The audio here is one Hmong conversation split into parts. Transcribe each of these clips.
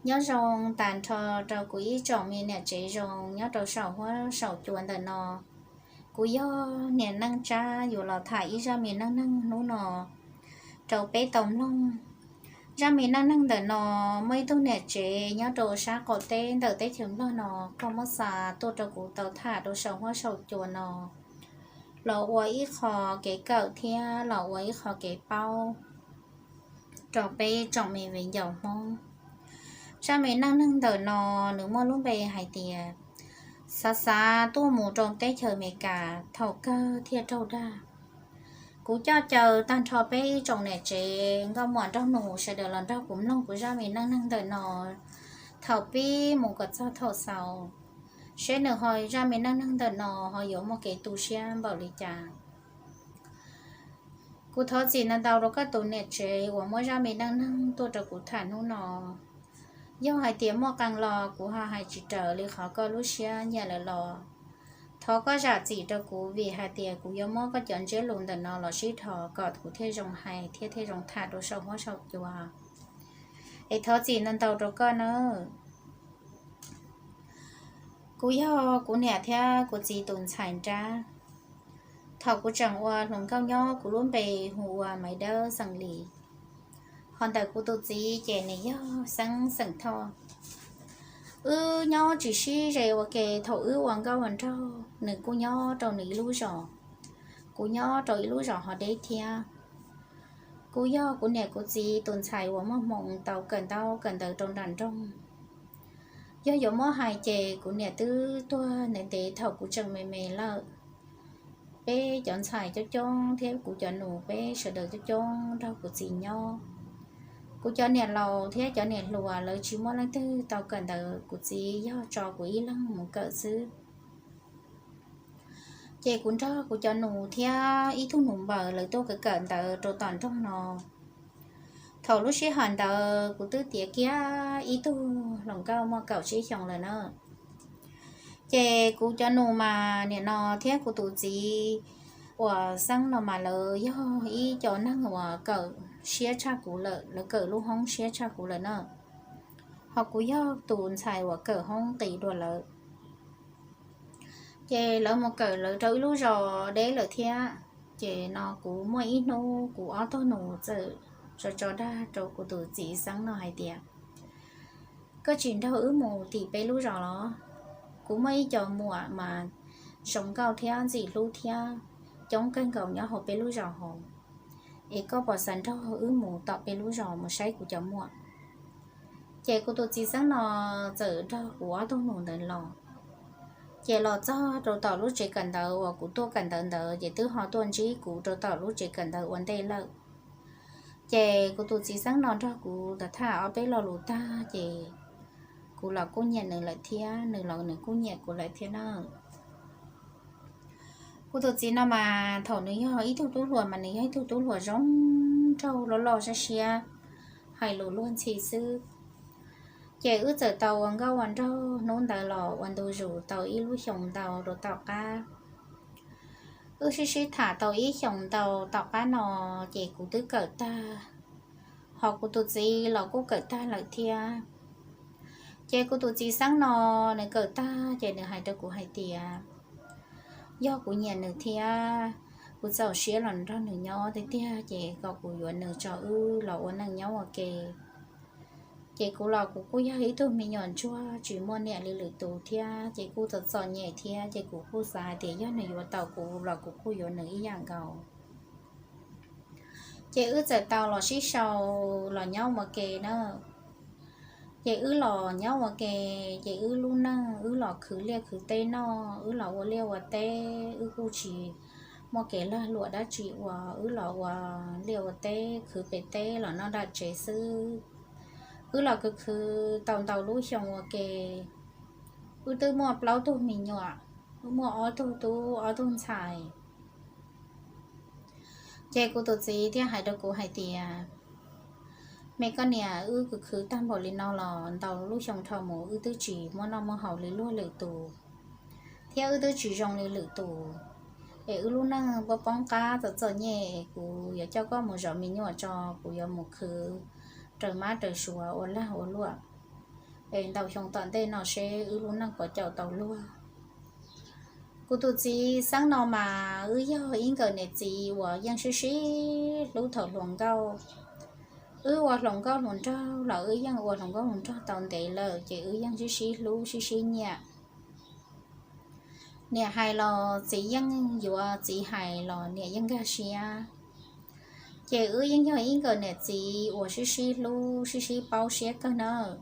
Nyob zoo tas nrho rau kuv ib tsoom me niam tsev zoo nyob rau saum huab saum cua ntawm no. Kuv yog niam Neej Tsab yuav los tham ib zaj me neej neeg hnub no rau peb tau mloog. Zaj me neej neeg ntawm no muaj ib tug niam tsev nyob rau sab qaum teb ntawm teb chaws Nplog no, koj muab xa tuaj rau kuv tau tham rau saum huab saum cua no los ua ib qho kev kawm thiab los ua ib qho kev paub rau peb tsoom me viv ncaus Hmoob. Zaj me neej neeg ntawm no nws muaj lub npe hais tias xav xav tuaj mus rau teb chaws Amelikas thaum kawg thiaj raug dag. Kuv coj caw tag nrho peb ib tsoom niam tsev nkauj muam nraug nus sawv daws los nrog kuv mloog kuv zaj me neej neeg ntawm no thaum pib mus kom txog thaum xaus, seb nws ho zaj me neej neeg ntawm no ho yuav muaj kev tu siab npaum li cas. Kuv thov txim ntau ntau rau koj tus niam tsev uas muab zaj me neej neeg tuaj rau kuv tham hnub no. Yog hais tias muaj qee los kuv ho hais tsis raws li qhov koj lub siab nyiam lawm los thov koj zam txim rau kuv, vim hais tias kuv yuav muab koj cov ntsiab lus ntawm no los sib dhos kom kuv thiaj zoo hais thiab thiaj zoo tham rau saum huab saum cua. Es thov txim ntau ntau rau koj nawb. Kuv yog kuv niam thiab kuv txiv tus ntxhais nrab. Thaum kuv tseem ua hluas nkauj nyob kuv lub npe hu ua Maiv Dawb xeem Lis, ho ntawm kuv tus txiv ces nws yog Xeeb xeem Thoj. Wb nyob tsis sib ze ua ke, thaum wb ua nkauj ua nraug nws kuj nyob rau nws ib lub zos, kuv nyob rau ib lub zos ho deb thiab. Kuv yog kuv niam kuv txiv tus ntxhais uas muaj hmoo tau kawm ntaub kawm ntawv rau nram nroog. Yog yuav muab hais ces kuv niam twb tuag ntev ntev thaum kuv tseem me me lawm. Peb cov ntxhais coob coob thiab kuv cov nus peb sawv daws coob coob nrog kuv txiv nyob. Kuv cov niam laus thiab cov niam hluas lawv tsis muaj leej twg tau kawm ntawv, kuv txiv yog tso kuv ib leeg mus kawm xwb. Ces kuv nrog kuv cov nus thiab ib tug nus npaws lawv tuaj kawm kawm ntawv rau tom nroog no. Thaum lub sij hawm ntawd kuv twb tiav kiag ib tug hluas nkauj muaj kaum tsib xyoos lawm na. Ces kuv cov nus mas nim no thiab kuv tus txiv uas Xeeb no mas lawv yog ib co neeg uas kawm siab tshaj kuv lawm, lawv kawm lub hoob siab tshaj kuv lawm na. Ho kuv yog tus ntxhais uas kawm hoob qis dua lawv. Ces lawv mus kawm lawv rau ib lub zos deb lawm thiab. Ces no kuv muaj ib hnub kuv ob tug nus txawm tso tso dag rau kuv tus txiv Xeeb no hais tias, koj tsis nrog wb mus tim peb lub zos los? Kuv muaj ib co muam mas zoo nkauj thiab ntxim hlub thiab coob kawg nkaus nyob hauv peb lub zos hauv. Es koj puas xav nrog wb mus tom peb lub zos mus saib kuv cov muam? Ces kuv tus txiv Xeeb no txawm nrog kuv ob tug nus ntawd los. Ces los txog rau tom lub tsev kawm ntawv uas kuv tuaj kawm ntawv ntawd ces twb ho tuaj ntsib kuv rau tom lub tsev kawm ntawv ua ntej lawm. Ces kuv tus txiv Xeeb no nrog kuv tham ob peb lo lus tag ces kuv los kuj nyiam nws lawm thiab nws los nws kuj nyiam kuv lawm thiab na. Kuv tus txiv no mas thaum nws yog ib tug tub hluas mas nws yog ib tug tub hluas zoo nraug loj loj siab siab, hais lus luag ntxhi xwb. Ces wb txawm tau ua nkauj ua nraug hnub ntawd los ua ntu zus tau ib lub xyoos ntau rau tom qab. Wb sib sib tham tau ib xyoos ntau tom qab no ces kuv twb kawm tag, ho kuv tus txiv los kuj kawm tag lawm thiab. Ces kuv tus txiv Xeeb no nws kawm tag ces nws hais rau kuv hais tias, yog kuv nyiam nws thiab kuv txaus siab los nrog nws nyob tiag tiag ces kom kuv yuav nws tso wb los ua neej nyob ua ke. Ces kuv los kuv kuj yog ib tug me nyuam ntsuag tsis muaj niam li lwm tus thiab ces kuj txom txom nyem thiab ces kuv kuj xav hais tias yog nws yuav tau kuv los kuv kuj yuav nws ib yam nkaus. Ces wb txawm tau los sib sau los nyob ua ke na. Ces wb los nyob ua ke, ces wb lub neej wb los khwv liaj khwv teb noj, wb los ua liaj ua teb, wb kuj tsis muaj kev lag luam dab tsi ua, wb los ua liaj ua teb khwv pem teb los noj nram tsev xwb. Wb los khwv khwv tau ntau lub xyoo ua ke, wb twb muaj plaub tug me nyuam, wb muaj ob tug tub ob tug ntxhais. Ces kuv tus txiv thiaj hais rau kuv hais tias, me koj niam, wb khwv khwv tag npaum li no los ntau lub xyoo dhau mus wb twb tsis muaj noj muaj haus li luag lwm tus, thiab wb twb tsis zoo li lwm tus. Es wb lub neej poob poob qab txom txom nyem, kuv yuav coj koj mus zov me nyuam tso, kuv yuav mus khwv raws mab raws suav ua lag ua luam. es ntau xyoo tom ntej no seb wb lub neej puas caum tau luag. Kuv tus txiv Xeeb no mas wb yog ib nkawm niam txiv uas yeej sib sib hlub thaum hluas nkauj. Wb ua hluas nkauj hluas nraug los wb yeej ua hluas nkauj hluas nraug tau ntev lawm ces wb yeej sib sib hlub sib sib nyiam. Niam hais los txiv yeej yuav, txiv hais los niam yeej nkag siab. Ces wb yeej yog ib nkawm niam txiv uas sib sib hlub sib sib paub siab kawg nawb.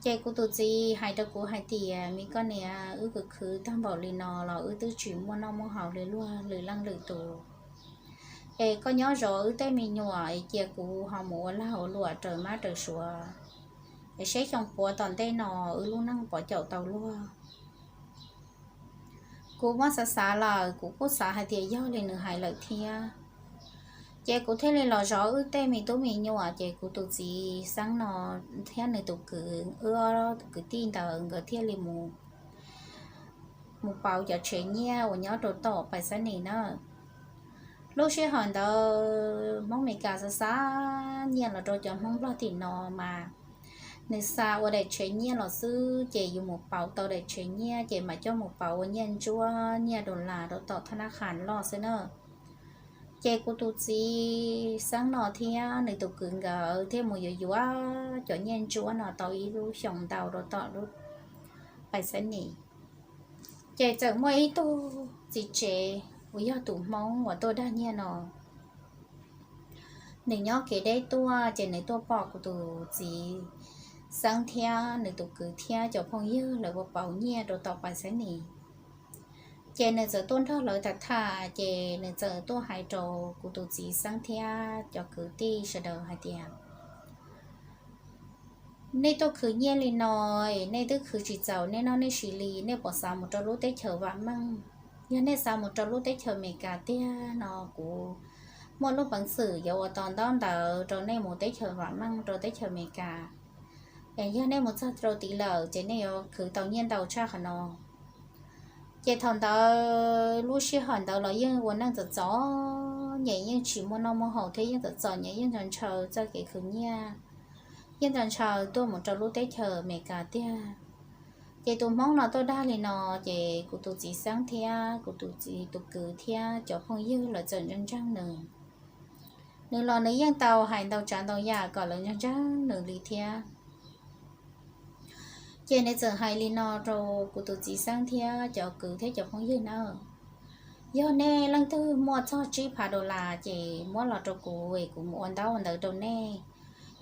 Ces kuv tus txiv hais rau kuv hais tias, me koj niam, wb khwv khwv tag npaum li no los wb twb tsis muaj noj muaj haus li luag lwm leej lwm tus. Es koj nyob zov wb tej me nyuam es cia kuv ho mus ua lag ua luam raws mab raws suav, es seb xyoo puav tom ntej no wb lub neej puas caum tau luag. Kuv muab xav xav lawm kuv kuj xav hais tias yog li nws hais lawm thiab. Ces kuv thiaj li los zov wb tej me tub me nyuam ces kuv tus txiv Xeeb no thiab nws tus kwv, wb ob kwv tij ntawd nkawd thiaj li mus mus pauv cov tsev nyiaj uas nyob rau tom Pais Xab Nis na. Lub sij hawm ntawd Hmoob Mes Kas xa xa nyiaj los rau cov Hmoob Nplog tim no mas nws xa ua daim tsev nyiaj los xwb ces yus mus pauv tau daim tsev nyiaj ces mam coj mus pauv ua nyiaj ntsuab nyiaj dollar rau tom thab nab qhas loj xwb na. Ces kuv tus txiv Xeeb no thiab nws tus kwv nkawd thiaj mus yuav yuav cov nyiaj ntsuab no tau ib lub xyoos ntau rau tom lub Pais Xab Nis. Ces txawm muaj ib tug txiv tsev uas yog tus Hmoob uas tuaj dag nyiaj no, nws nyob kev deb tuaj ces nws tuaj pom kuv tus txiv Xeeb thiab nws tus kwv thiab cov phooj ywg lawv ua pauv nyiaj rau tom Pais Xab Nis. Ces nws txawm tuaj nrog lawv tham tham ces nws txawm tuaj hais rau kuv tus txiv Xeeb thiab cov kwv tij sawv daws hais tias, nej tuaj khwv nyiaj li no, nej twb khwv tsis txaus nej noj nej siv li, nej puas xav mus rau lub teb chaws vam meej? Yog nej xav mus rau lub teb chaws Amelikas tiag no kuv muaj lub peev xwm yuav ua tau ntaub ntawv rau nej mus teb chaws vam meej rau teb chaws Amelikas. Es yog nej mus txog rau tid lawm ces nej yuav khwv tau nyiaj ntau tshaj qhov no. Ces thaum ntawd lub sij hawm ntawd los yeej ua neej txom txom nyem, yeej tsis muaj noj muaj haus thiab yeej txom txom nyem, yeej ntshaw ntshaw txoj kev khwv nyiaj, yeej ntshaw ntshaw tuaj mus rau lub teb chaws Amelikas tiag. Ces tus Hmoob no tuaj dag li no, ces kuv tus txiv Xeeb thiab kuv tus txiv tus kwv thiab cov phooj ywg lawv txawm ntseeg ntseeg nws. Nws los nws yeej tau hais ntau tsav ntau yam kom lawv ntseeg ntseeg nws li thiab. Ces nws txawm hais li no rau kuv tus txiv Xeeb thiab cov kwv thiab cov phooj ywg na, yog nej leej twg muaj txog tsib phav dollar ces muab los rau kuv es kuv mus ua ntaub ua ntawv rau nej.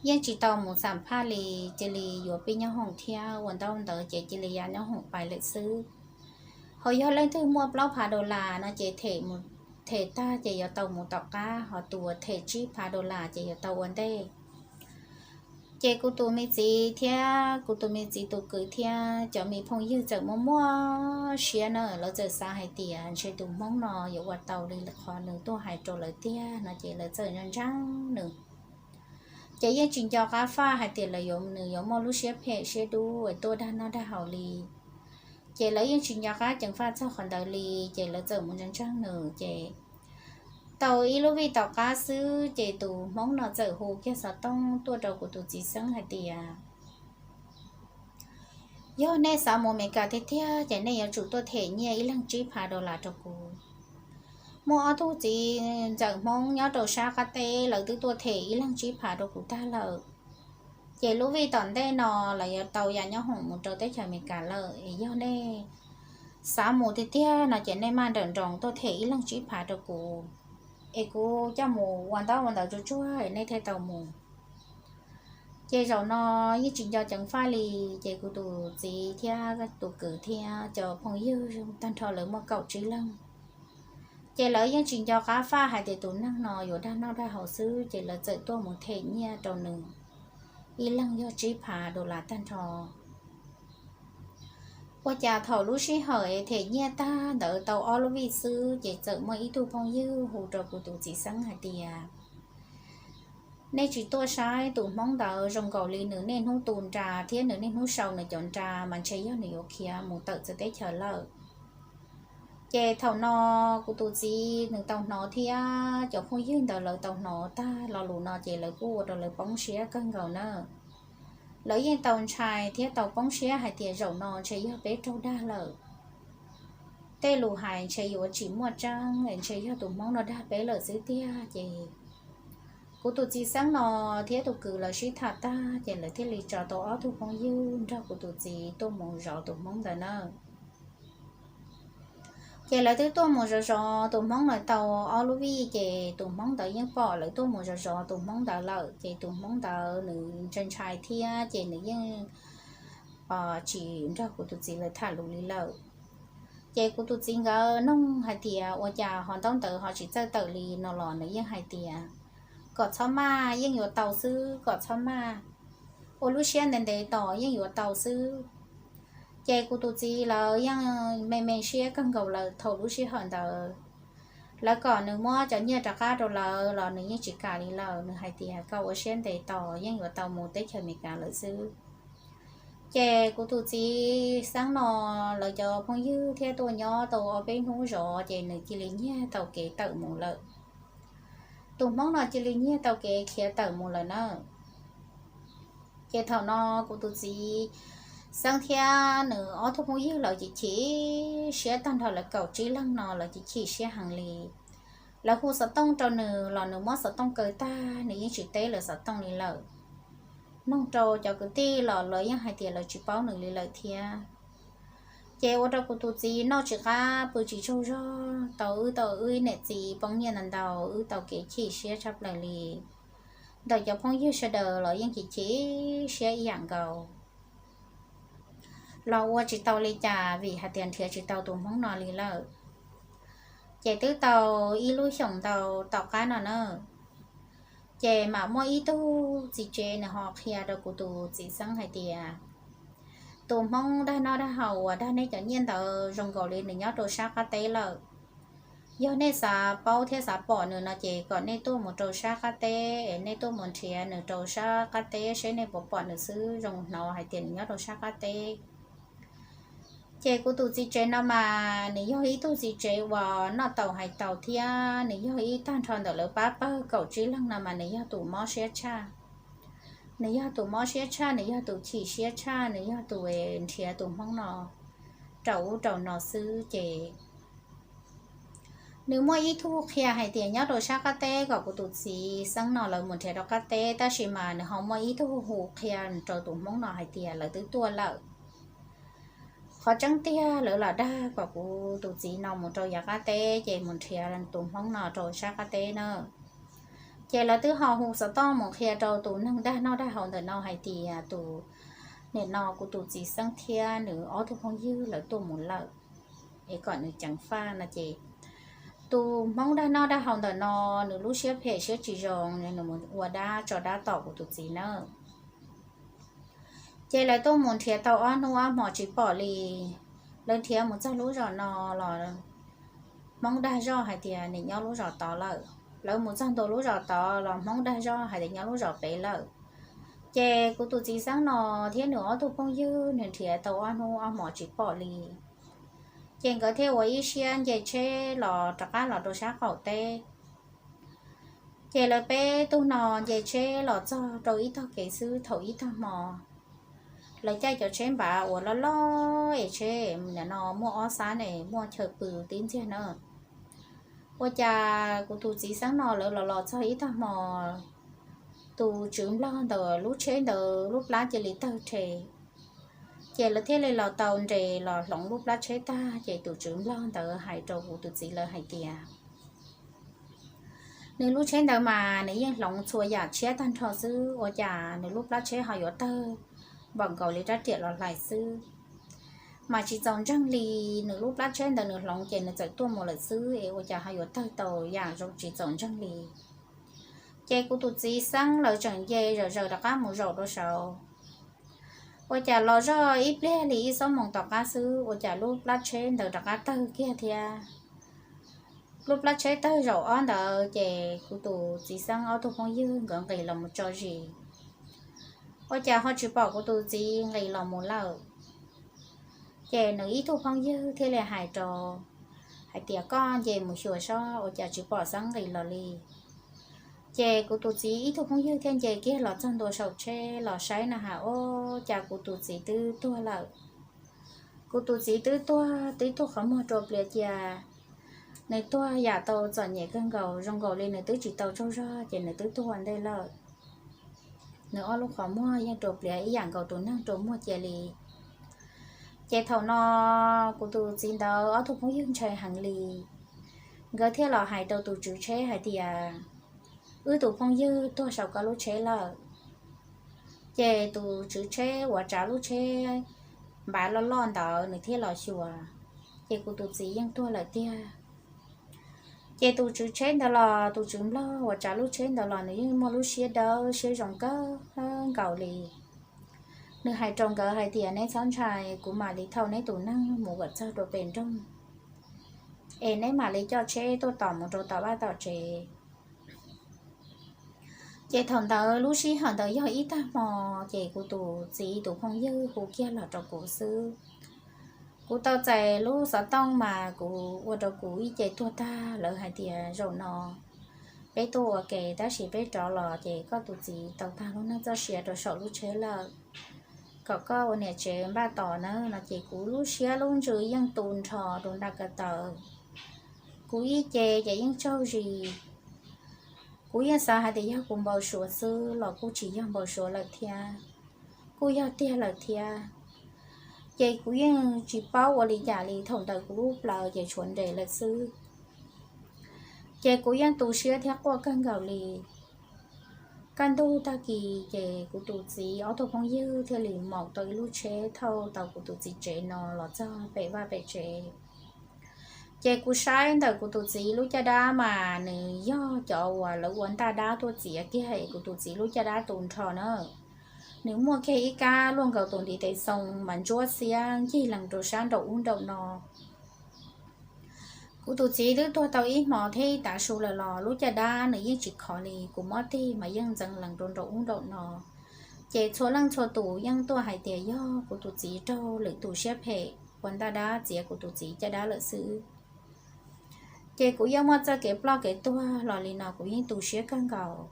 Yeej tsis tau mus xam phaj li, cia li yuav pij nyob hoom thiab ua ntaub ua ntawv ces cia li ya nyob hoom pais lawm xwb. Ho yog leej twg muaj plaub phav dollar no ces them mus, them tag ces yuav tau mus tom qab, ho tus uas them tsib phav dollar ces yuav tau ua ntej. Ces kuv tus me txiv thiab kuv tus me txiv tus kwv thiab cov me phooj ywg txawm muaj muaj siab na, lawv txawm xav hais tias ntshe tus Hmoob no yuav ua tau li qhov nws tuaj hais rau lawv tiag no ces lawv txawm ntseeg ntseeg nws. Ces yeej tsis nco qab faj hais tias lawv yuav, nws yuav muaj lub siab phem siab dub es tuaj dag noj dag haus li. Ces lawv yeej tsis nco qab ceev faj txog qhov ntawd li, ces lawv txawm mus ntseeg ntseeg nws ces tau ib lub vij tom qab xwb ces tus Hmoob no txawm hu kiag xov tooj tuaj rau kuv tus txiv Xeeb hais tias, yog nej xav mus Amelikas tiag tiag ces nej yuav tsum tuaj them nyiaj ib leeg tsib phav dollar rau kuv. Muaj ob tug txiv ntxawm Hmoob nyob rau sab qab teb lawv twb tuaj them ib leeg tsib phav rau kuv tag lawm. Ces lub vij tom ntej no lawv yuav tau ya nyob hoom mus rau teb chaws Amelikas lawm, es yog nej xav mus tiag tiag no ces nej maj nrawm nroos tuaj them ib leeg tsib phav rau kuv, es kuv coj mus ua ntaub ua ntawv tsuag tsuag es nej thiaj tau mus. Ces zaum no yeej tsis nco ceev faj li, ces kuv tus txiv thiab tus kwv thiab cov phooj ywg tag nrho lawv muaj kaum tsib leeg. Ces lawv yeej tsis nco qab faj hais tias tus neeg no yuav dag noj dag haus xwb, ces lawv txawm tuaj mus them nyiaj rau nws ib leeg yog tsib phav dollar tag nrho. Ua cas thaum lub sij hawm es them nyiaj tag ntawd tau ob lub vij xwb, ces txawm muaj ib tug phooj ywg hu rau kuv tus txiv Xeeb hais tias, nej tsis tuaj saib tus Hmoob ntawd, zoo nkaus li nws niaj hnub tu nra thiab nws niaj hnub sau nws cov nra mas ntshe yog nws yuav khiav mus tawm txawv teb chaws lawm. Ces thaum no kuv tus txiv nws tau hnov thiab cov phooj ywg ntawd lawv tau hnov tag lo lus no ces lawv kuj ua rau lawv poob siab kawg nkaus na. lawv yeej tau ntshai thiab tau poob siab hais tias zaum no ntshe yog peb raug dag lawm. Tej lus hais ntshe yuav tsis muaj tseeb, ntshe yog tus hmoob no dag peb lawm xwb tiag. Ces kuv tus txiv xeeb no thiab tus kwv lawv sib tham tag ces lawv thiaj li tso tau ob tug phooj ywg nrog kuv tus txiv tuaj mus zov tus hmoob ntawd na. Ces lawv twb tuaj mus zov zov tus hmoob ntawd tau ob lub vij, ces tus hmoob ntawd yeej pom lawv tuaj mus zov zov tus hmoob ntawd lawm, ces tus hmoob ntawd nws ntshai ntshai thiab ces nws yeej tsis nrog kuv tus txiv lawv tham lus li lawm. Ces kuv tus txiv nkawd noog hais tias ua cas ho ntaub ntawv ho tsis txawj tawm li no los nws yeej hais tias kom txhob maj, yeej yuav tau xwb, kom txhob maj, ua lub siab ntev ntev tos yeej yuav tau xwb. Ces kuv tus txiv lawv yeej me me siab kawg nkaus lawm thaum lub sij hawm ntawd. Lawv kom nws muab cov nyiaj rov qab rau lawv los nws yeej tsis kam li lawm, nws hais tias koj ua siab ntev tos yeej yuav tau mus teb chaws Amelikas lawm xwb. Ces kuv tus txiv xeeb no lawv cov phooj ywg thiab tuaj nyob tau ob peb hnub zov ces nws cia li nyiag tau kev tawm mus lawm. Tus hmoob no cia li nyiag tau kev khiav tawm mus lawm na. Ces thaum no kuv tus txiv xeeb thiab nws ob tug phooj ywg lawv chim chim siab tag nrho, lawv kaum tsib leeg no lawv chim chim siab heev li. Lawv hu xov tooj rau nws los nws muab xov tooj kaw tag, nws yeej tsis teb lawv xov tooj li lawm. Noog rau cov kwv tij los lawv yeej hais tias lawv tsis paub nws li lawm thiab. Ces ua rau kuv tus txiv noj tsis qab pw tsis tsaug zog, tau wb tau wb niam txiv poob nyiaj ntau ntau, wb tau kev chim siab tshaj plaws li. Ntawm cov phooj ywg sawv daws los yeej chim chim siab ib yam nkaus, los ua tsis tau li cas vim hais tias nrhiav tsis tau tus hmoob no li lawm. Ces twb tau ib lub xyoos ntau tom qab no na, ces mam muaj ib tug txiv tsev nws ho qhia rau kuv tus txiv xeeb hais tias tus hmoob dag noj dag haus uas dag nej cov nyiaj ntawd zoo nkaus li nws nyob rau sab qab teb lawm. Yog nej xav paub thiab xav pom nws no ces kom nej tuaj mus rau sab qab teb es nej tuaj mus nrhiav nws rau sab qab teb seb nej puas pom nws xwb, zoo hnov hais tias nws nyob rau sab qab teb. Ces kuv tus txiv tsev no mas nws yog ib tug txiv tsev uas noj taus hais taus thiab nws yog ib tag nrho ntawm lawv pab pawg kaum tsib leeg no mas nws yog tus mob siab tshaj. Nws yog tus mob siab tshaj, nws yog tus chim siab tshaj, nws yog tus nrhiav tus hmoob no rau ub rau no xwb ces nws muaj ib tug qhia hais tias nyob rau sab qab teb kom kuv tus txiv xeeb no lawv mus nrhiav rau qab teb, tab sis mas nws ho muaj ib tug hu qhia rau tus hmoob no hais tias lawv twb tuaj lawm. Qhov tseeb tiag lawv lam dag kom kuv tus txiv no mus rau yav qab teb ces mus nrhiav tus hmoob no rau sab qab teb na. Ces lawv twb ho hu xov tooj mus qhia rau tus neeg dag noj dag haus ntawm no hais tias tus, nim no kuv tus txiv xeeb thiab nws ob tug phooj ywg lawv tuaj mus lawm es kom nws ceev faj no ces tus hmoob dag noj dag haus ntawm no nws lub siab phem siab tsis zoo, nws mus ua dab tso dab tom kuv tus txiv na. Ces lawv tuaj mus nrhiav tau ob hnub ob hmo tsis pom li. Lawv nrhiav mus txog lub zos no los hmoob dag zoj hais tias nws nyob lub zos tod lawm. Lawv mus txog ntua lub zos tod los hmoob dag zoj hais tias nyob lub zos pem lawm. Ces kuv tus txiv xeeb no thiab nws ob tug phooj ywg nws nrhiav tau ob hnub ob hmo tsis pom li. Ces nkawd thiaj ua ib siab nce tsheb los rov qab los rau sab qaum teb. Ces lawv peb tug no nce tsheb los txog rau ib tog kev xwb thaum ib tag hmo. Lawv caij cov tsheb npav uas loj loj es tsheb no muaj ob xab ne, muaj chaw pw tib ntxiag na. Ua cas kuv tus txiv xeeb no lawv los los txog ib tag hmo, tus tswv nplog ntawd lub tsheb ntawd lub plab cia li tawg rhe. Ces lawv thiaj li los tau nres los hloov lub plab tsheb tag ces tus tswv nplog ntawd hais rau kuv tus txiv lawv hais tias nws lub tsheb ntawd mas nws yeej hloov txhua yam tshiab tag nrho xwb, ua cas nws lub plab tsheb ho yuav tawg npaum nkaus li rab riam los hlais xwb. Mas tsis txaus ntseeg li, nws lub plab tsheb ntawd nws hloov ces nws txawm tuaj mus lawm xwb es ua cas ho yuav tawg tau yam zoo tsis txaus ntseeg li. Ces kuv tus txiv xeeb lawv tseem nce zawm zaws rov qab mus zaum rau saud. Ua cas los zoj ib pliag li ib xuab moos tom qab xwb ua cas lub plab tsheb ntawd rov qab tawg kiag thiab. Lub plab tsheb tawg zaum ob ntawd ces kuv tus txiv xeeb ob tug phooj ywg nkawd nqis los mus tso zis. Ua cas ho tsis pom kuv tus txiv nqis los mus lawm. Ces nws ib tug phooj ywg thiaj li hais rau hais tias koj nce mus xyuas sob ua cas tsis pom xeeb nqis los li. Ces kuv tus txiv ib tug phooj ywg thiaj nce kiag los txog ntua saum tsheb los saib na has, ua cas kuv tus txiv twb tuag lawm. Kuv tus txiv twb tuag twb tuag qhov muag rua pliav cia. Nws tuag yam tau txom nyem kawg nkaus, zoo nkaus li nws twb tsis tau tsaug zog ces nws twb tuag ua ntej lawm. Nws ob lub qhov muag yeej rua pliav ib yam nkaus tus neeg rua muag cia li. Ces thaum no kuv tus txiv ntawd ob tug phooj ywg ntshai heev li, nkawd thiaj los hais rau tus tswv tsheb hais tias, wb tus phooj ywg tuag saum koj lub tsheb lawm. Ces tus tswv tsheb uas tsav lub tsheb npav loj loj ntawd nws thiaj los xyuas, ces kuv tus txiv yeej tuag lawm tiag. Ces tus tswv tsheb ntawd los tus tswv nplog uas tsav lub tsheb ntawd los nws yeej muaj lub siab dawb siab zoo kawg nkaus li. Nws hais rau nkawd hais tias, neb txhob ntshai, kuv mam li thauj neb tus neeg mus kom txog rau pem nroog, es neb mam li coj tsheb tuaj tom mus rau tom vaj tom tsev. Ces thaum ntawd lub sij hawm ntawd yog ib tag hmo, ces kuv tus txiv tus phooj ywg hu kiag los rau kuv xwb. Kuv tau txais lub xov tooj mas kuv ua rau kuv ib ce tuag tag, lawv hais tias zaum no peb tuaj ua ke tab sis peb rov los ces koj tus txiv tau tag lub neej txoj sia rau saum lub tsheb lawm, kom koj ua niam tsev npaj tos na no ces kuv lub siab lub ntsws yeej tu nrho rau nram ko taw. Kuv ib ce ces yeej tsaug zis. Kuv yeej xav hais tias yog kuv npau suav xwb los kuj tsis yog npau suav lawm thiab, kuj yog tiag lawm thiab. Ces kuv yeej tsis paub ua li cas li, thaum ntawd kuv lub plawv ces tshuav nres lawm xwb. Ces kuv yeej tu siab thiab quaj kawg nkaus li. Kaj ntug tag kis ces kuv tus txiv ob tug phooj ywg thiaj li maum tau ib lub tsheb thauj tau kuv tus txiv tsev no los txog pem vaj pem tsev. Ces kuv saib ntawm kuv tus txiv lub caj dab mas nws yog cov uas lawv ua ntaj dab tuaj txiav kiag es kuv tus txiv lub caj dab tu nrho na. Nws muaj kiag ib kab luaj nkaus tus ntiv tes xoo mas ntsuab xiab ncig lees rau sab nraum ub nraum no. Kuv tus txiv twb tuag tau ib hmo thiab ib tav su lawm los lub caj dab nws yeej tsis khov li, kuv muab tig mas yeej ntxeev lees rau nraum ub nraum no. Ces txhua leej txhua tus yeej tuaj hais tias yog kuv tus txiv raug lwm tus siab phem ua ntaj dab txiav kuv tus txiv caj dab lawm xwb. Ces kuv yeej muaj txoj kev ploj kev tuag los li no kuv yeej tu siab kawg nkaus.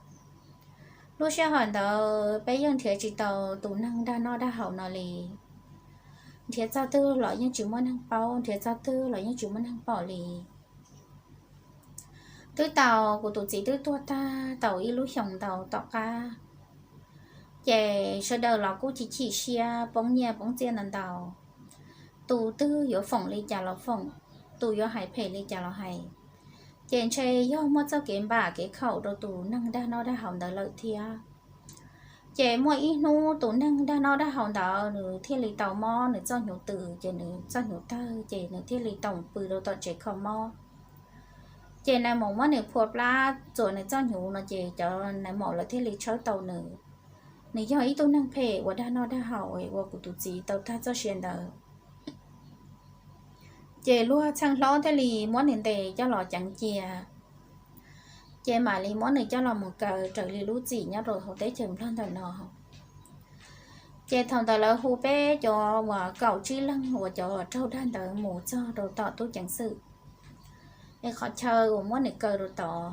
Lub sij hawm ntawd peb yeej nrhiav tsis tau tus neeg dag noj dag haus no li. Nrhiav txog twg los yeej tsis muaj neeg paub, nrhiav txog twg los yeej tsis muaj neeg pom li. Twb tau, kuv tus txiv twb tuag tag tau ib lub xyoos ntau tom qab, ces sawv daws los kuj chim chim siab poob nyiaj poob txiaj ntau ntau. Tus twg yuav foom li cas los foom, tus yuav hais phem li cas los hais. Ces ntshe yog muaj txoj kev npam kev khaum rau tus neeg dag noj dag haus ntawd lawm thiab. Ces muaj ib hnub tus neeg dag noj dag haus ntawd nws thiaj li tau mob nws txoj hnyuv tws, ces nws txoj hnyuv tawg ces nws thiaj li tau pw rau tom tsev kho mob. Ces nais maum muab nws phua plab txuas nws txoj hnyuv no ces cov nais maum lawv thiaj li tshawb tau nws. Nws yog ib tug neeg phem uas dag noj dag haus uas kuv tus txiv tau tag txoj sia ntawd. Ces luag txheej hlob thiaj li muab nws ntes coj los ceev cia, ces mam li muab nws coj los mus kaw raws li lub txim nyob rau hauv teb chaws Nplog ntawm no. Ces thaum ntawd lawv hu peb cov uas kaum tsib leeg uas cov raug dag ntawd mus txog rau tom tub ceev xwm es qhov chaw uas muab nws kaw rau tod.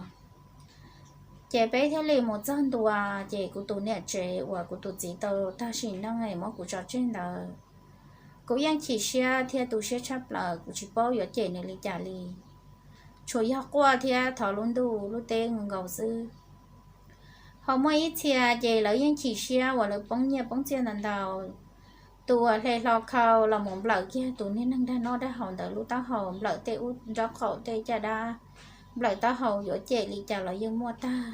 Ces peb thiaj li mus txog ntua, ces kuv tus niam tsev uas kuv tus txiv tau tag sim neej es muab kuv tso tseg ntawd, kuv yeej chim siab thiab tu siab tshaj plaws, kuv tsis paub yuav cem nws li cas li. Tsuas yog quaj thiab thov lub ntuj lub teb nkaus xwb. Ho muaj ib txhia ces lawv yeej chim siab uas lawv poob nyiaj poob txiaj ntau ntau. Tus uas hle hlo khau los mus nplawm kiag tus niag neeg dag noj dag haus ntawd lub taub hau, nplawm tej ub nraub qaum tej caj dab, nplawm taub hau yuav cem li cas los yeej muaj tag.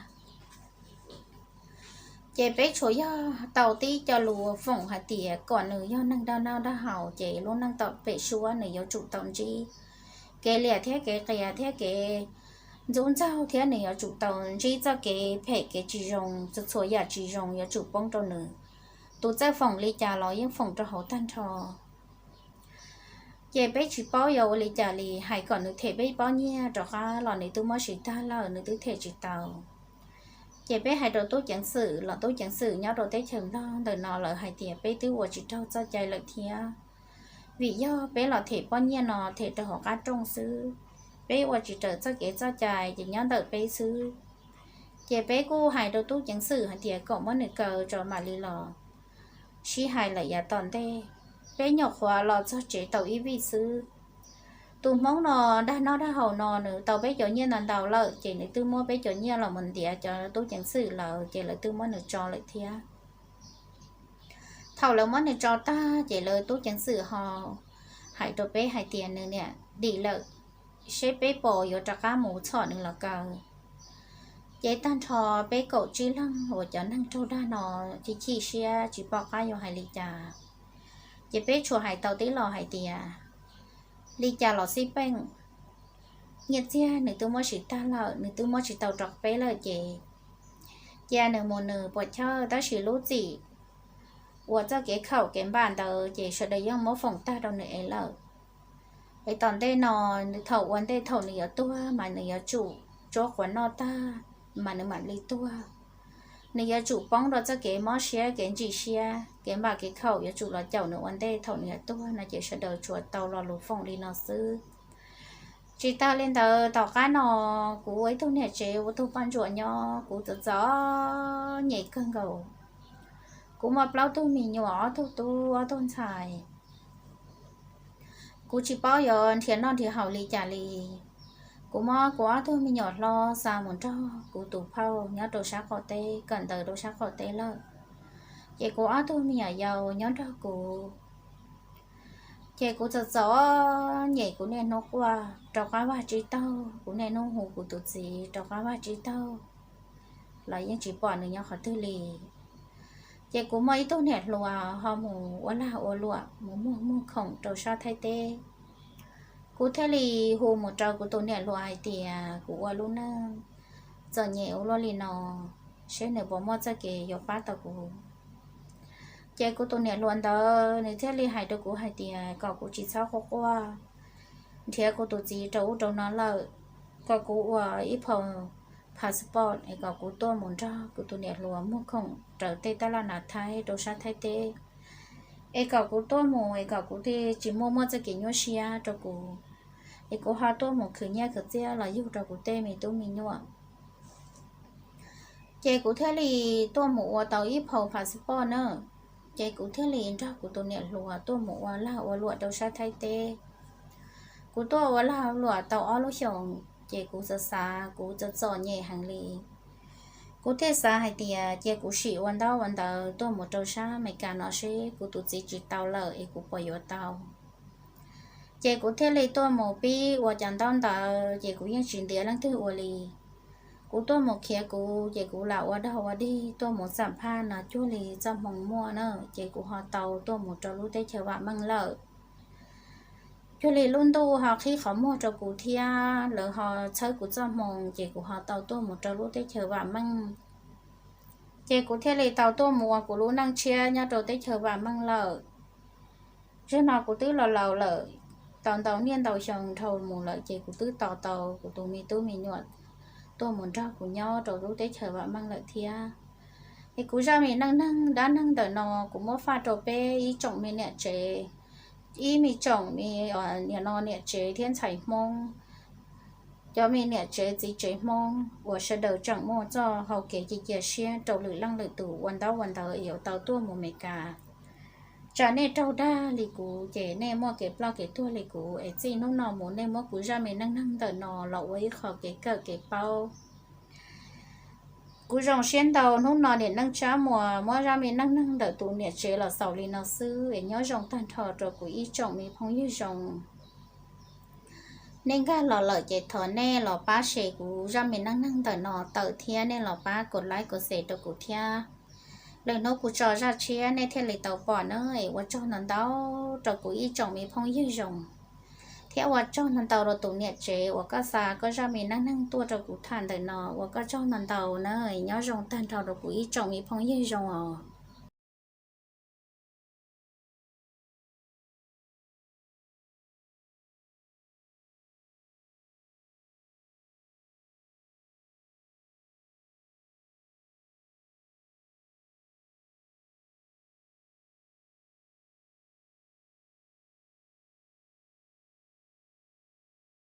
Ces peb tsuas yog tau tib co lus foom hais tias kom nws yog neeg dag noj dag haus ces lub neej tom pem suab nws yuav tsum tau ntsib kev liam thiab kev qias thiab kev ntxub ntxaug thiab nws yuav tsum tau ntsib txoj kev phem kev tsis zoo, txhua txhua yam tsis zoo yuav tsum poob rau nws. Tus txawj foom li cas los yeej foom rau hauv tag nrho. Ces peb tsis paub yuav ua li cas li, hais kom nws them peb pob nyiaj rov qab los nws twb muab siv tag lawm, nws twb them tsis tau. Ces peb hais rau tub ceev xwm los tub ceev xwm nyob rau teb chaws Nplog ntawm no lawv hais tias peb twb ua tsis raug txoj cai lawm thiab, vim yog peb los them pob nyiaj no them rau hauv qab rooj xwb, peb ua tsis raws txoj kev txoj cai ces nyob ntawm peb xwb. Ces peb kuj hais rau tub ceev xwm hais tias kom muab nws kaw tso mam li los sib hais lawm yav tom ntej. Peb nyuam qhuav los txog tsev tau ib vij xwb, tus hmoob no dag noj dag haus no nws tau peb cov nyiaj ntau ntau lawm ces nws twb muab peb cov nyiaj los mus ntiav cov tub ceev xwm lawm ces lawv twb muab nws tso lawm thiab. Thaum lawv muab nws tso tag ces lawv tub ceev xwm ho hais rau peb hais tias nws niam dim lawm, seb peb puas yuav rov qab mus txhom nws los kaw. Ces tag nrho peb kaum tsib leeg uas cov neeg raug dag no chim chim siab tsis pom qab yuav hais li cas. Ces peb tsuas hais tau tib los hais tias li cas los xij peem, nyiaj txiag nws twb muab siv tag lawm, nws twb muab tsis tau rau peb lawm ces cia nws mus nws puas chawj, tab sis lub txim uas txoj kev khaum kev npam ntawd ces sawv daws yeej muab foom tag rau nws ev lawm. Es tom ntej no, thaum ua ntej thaum nws yuav tuag mas nws yuav tsum tsuab quav noj tag mas nws mam li tuag. Nws yuav tsum poob rau txoj kev mob siab kev ntsim siab, kev npam kev khaum yuav tsum los caum nws ua ntej thaum nws yuav tuag no ces sawv daws tsuas tau lo lus foom li no xwb. Tsis tas li ntawd tom qab no kuv ua ib tug niam tsev ua tug poj ntsuam nyob kuv txom txom nyem kawg nkaus. Kuv muaj plaub tug me nyuam, ob tug tub ob tug ntxhais. Kuv tsis paub yuav nrhiav noj nrhiav haus li cas li. Kuv muab kuv ob tug me nyuam hlob xa mus nrog kuv tus phauj nyob rau sab qaum teb, kawm ntawv rau sab qaum teb lawm. Ces kuv ob tug me nyuam yaus nyob nrog kuv. Ces kuv txom txom nyem kuv niaj hnub quaj rov qab vaj tsib taug, kuv niaj hnub hu kuv tus txiv rov qab vaj tsib taug los yeej tsis pom nws nyob qhov twg li. Ces kuv muaj ib tug niam hluas ho mus ua lag ua luam mus muag muag khoom rau sab Thaib teb. Kuv thiaj li hu mus rau kuv tus niam hluas hais tias kuv ua lub neej txom nyem ua luaj li no, seb nws puas muaj txoj kev yuav pab tau kuv. Ces kuv tus niam hluas ntawd nws thiaj li hais rau kuv hais tias kom kuv tsis txhob quaj quaj, nrhiav kuv tus txiv rau ub rau no lawm, kom kuv ua ib phau passport es kom kuv tuaj mus nrog kuv tus niam hluas muag khoom raws tej taj laj nav Thaib rau sab Thaib teb, es kom kuv tuaj mus es kom kuv thiaj tsis muaj muaj txoj kev nyuaj siab rau kuv, es kuv ho tuaj mus khwv nyiaj khwv txiaj los yug rau kuv tej me tub me nyuam. Ces kuv thiaj li tuaj mus ua tau ib phau passport na. Ces kuv thiaj li nrog kuv tus niam hluas tuaj mus ua lag ua luam rau sab Thaib teb. Kuv tuaj ua lag ua luam tau ob lub xyoos ces kuv txawm xav kuv txawm txom nyem heev li. Kuv thiaj xav hais tias cia kuv sim ua ntaub ua ntawv tuaj mus rau sab Amelikas no seb kuv tus txiv tsis tau lawm es kuv puas yuav tau. Ces kuv thiaj li tuaj mus pib ua cov ntaub ntawv ces kuv yeej tsis ntiav leej twg ua li. Kuv tuaj mus khiav kuv ces kuv lam ua dog ua dig tuaj mus xam phaj no cuag li txoj hmoo muaj na, ces kuv ho tau tuaj mus rau lub teb chaws vam meej lawm. Cuag li lub ntuj ho qhib qhov muag rau kuv thiab lawv ho txhawb kuv txoj hmoo ces kuv ho tau tuaj mus rau lub teb chaws vam meej. Ces kuv thiaj li tau tuaj mus ua kuv lub neej tshiab nyob rau teb chaws vam meej lawm. Zaum no kuv twb los laus lawm, tau ntau niaj ntau xyoo dhau mus lawm ces kuv twb tos tau kuv tus me tub me nyuam tuaj mus nrog kuv nyob rau lub teb chaws vam meej lawm thiab. Es kuv zaj me neej neeg dab neeg ntawm no kuv muab faj rau peb ib tsoom me niam tsev, ib me tsoom me, nim no niam tsev thiab ntxhais Hmoob, cov me niam tsev txiv tsev Hmoob uas sawv daws tseem muaj txoj hau kev cia cia siab rau lwm leej lwm tus ua ntaub ua ntawv yuav tau tuaj mus Amelikas. Tsam nej raug dag li kuv ces nej muaj kev ploj kev tuag li kuv es txij hnub no mus nej muab kuv zaj me neej neeg ntawm no los ua ib qho kev kawm kev paub. Kuv zoo siab ntau hnub no niam neej Tsab Muas muab zaj me neej neeg ntawm tus niam tsev los xaus li no xwb es nyob zoo tag nrho rau kuv ib tsoom me phooj ywg zoo. Nej nkag los lawm ces thov nej los pab share kuv zaj me neej neeg ntawm no tawm thiab nej los pab kom like kom share rau kuv thiab. Lwm hnub kuv tso zaj tshiab nej thiaj li tau pom na es ua tsaug ntau ntau rau kuv ib tsoom me phooj ywg zoo. Thiab ua tsaug ntau ntau rau tus niam tsev uas koj xa koj zaj me neej neeg tuaj rau kuv tham ntawm no, ua koj tsaug ntau ntau na, nyob zoo tag nrho rau kuv ib tsoom me phooj ywg zoo os.